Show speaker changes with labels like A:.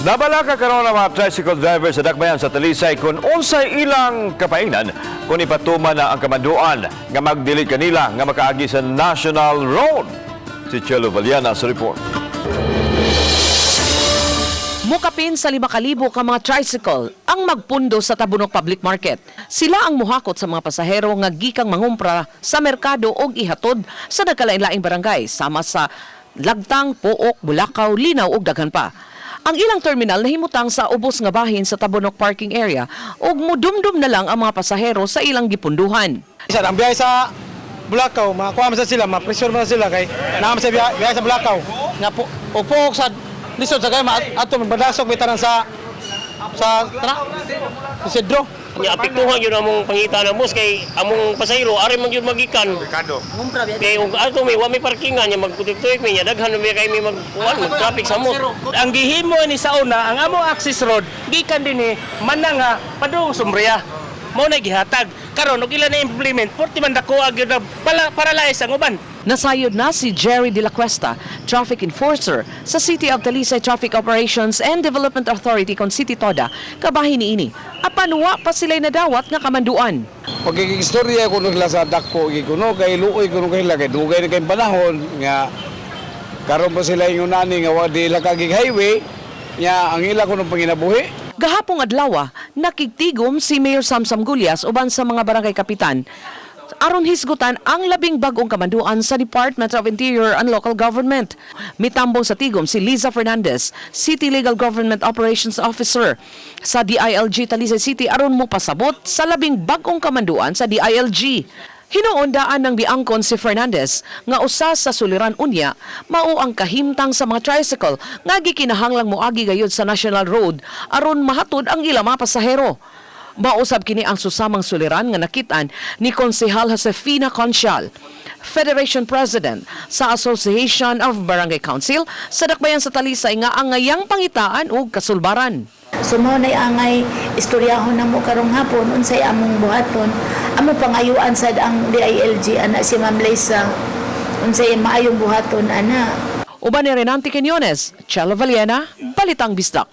A: Nabalaka karon ang mga tricycle driver sa dakbayan sa Talisay kung unsay ilang kapainan kung ipatuman na ang kamanduan nga magdili kanila nga makaagi sa National Road. Si Chelo Valiana sa report.
B: Mukapin sa 5,000 ka mga tricycle ang magpundo sa Tabunok Public Market. Sila ang muhakot sa mga pasahero nga gikang mangumpra sa merkado og ihatod sa nagkalain-laing barangay sama sa Lagtang, Pook, Bulacau, Linaw ug daghan pa. Ang ilang terminal nahimutang sa ubos nga bahin sa Tabunok parking area ug mudumdum na lang ang mga pasahero sa ilang gipunduhan.
C: Isa ang biyahe sa Bulacau, makakuha man sa sila, ma-pressure man sa sila kay naa man sa biyahe, biyahe sa Bulacau. Nga po, o pook sa lisod sa kay ato madasok may tanan sa tana Isidro.
D: Nya apektuhan yun among pangita na bus kay among pasahero ari man gyud magikan. Kay ug ato may wa may parkingan nya magkutik-tuik mi nya daghan may kay mi magkuan mag traffic sa mo.
E: Ang gihimo ni sa una, ang among access road gikan dinhi Mananga padung Sumbria. Mao na gihatag. Karon og ila na implement, porti man dako gyud na pala paralyze ang uban.
B: Nasayod na si Jerry De La Cuesta, traffic enforcer sa City of Talisay Traffic Operations and Development Authority kon City Toda, kabahin niini. Apan wa pa sila'y nadawat nga kamanduan.
F: Pagkikistorya ko nila sa dako kuno kay luoy kuno kay kay dugay na kay panahon nga karon pa sila ingon ani nga wa di ila kagig highway nya ang ila kuno panginabuhi.
B: Gahapong adlaw, nakigtigom si Mayor Samsam Gullas uban sa mga barangay kapitan aron hisgutan ang labing bagong kamanduan sa Department of Interior and Local Government. Mitambong sa tigom si Liza Fernandez, City Legal Government Operations Officer sa DILG Talisay City aron mo pasabot sa labing bagong kamanduan sa DILG. Hinuon daan ng biangkon si Fernandez nga usa sa suliran unya mao ang kahimtang sa mga tricycle nga gikinahanglang moagi gayud sa National Road aron mahatod ang ilang mga pasahero. Mausab kini ang susamang suliran nga nakitaan ni Konsehal Josefina Conchal, Federation President sa Association of Barangay Council sa Dakbayan sa Talisay nga ang ngayang pangitaan og kasulbaran.
G: So mao nay angay istoryahon namo karong hapon unsay among buhaton. Amo pangayuan sad ang DILG ana si Ma'am Liza unsay maayong buhaton ana.
B: Uban ni Renante Quinones, Chelo Valiena, Balitang Bisdak.